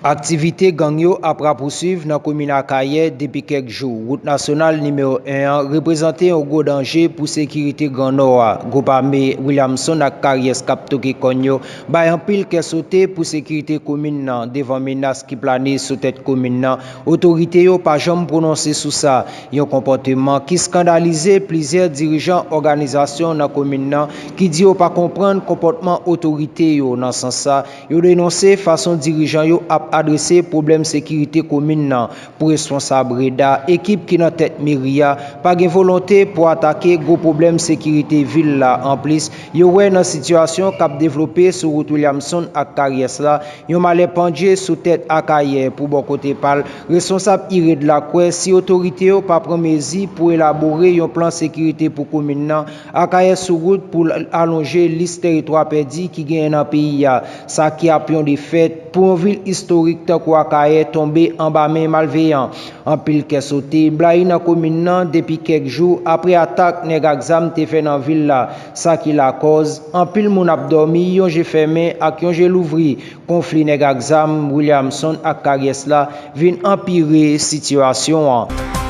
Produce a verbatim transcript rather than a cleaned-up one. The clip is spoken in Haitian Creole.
Aktivite gang yo ap rapousuiv nan komin Akayè depi kèk jou. Wout nasyonal nimewo en an reprezante yon gwo danje pou sekirite Gran Nò a. Gwoup ame Williamson ak Karyès k ap toke kòn yo bay anpil kè sote pou sekirite komin nan. Devan menas ki plane sou tèt komin nan, otorite yo pa janm pwononse sou sa. Yon konpòteman ki eskandalize plizyè dirijan òganizasyon nan komin nan, ki di yo pa konprann konpòtman otorite yo. Nan sans sa, yo denonse fason dirijan yo ap adrese pwoblèm sekirite komin nan. Pou responsab Reda, ekip ki nan tèt meri a pa gen volonte pou atake gwo pwoblèm sekirite vil la. Anplis, yo wè nan sitiyasyon k ap devlope sou wout Williamson ak Karyès la, yon malè pandje sou tèt Akayè. Pou bò kote pa l, responsab IRED la kwè si otorite yo pa pran mezi pou elabore yon plan sekirite pou komin nan, Akayè sou wout pou l alonje lis teritwa pèdi ki genyen nan peyi a, sa ki ap yon defèt pou yon vil istorik tankou Akayè tonbe anba men malveyan. Anpil kè sote blayi nan komin nan depi kèk jou apre atak nèg ak zam te fè nan vil la, sa ki lakòz anpil moun ap dòmi yon je fèmen ak yon je louvri. Konfli nèg ak zam Williamson ak Karyès la vin anpire sitiyasyon an.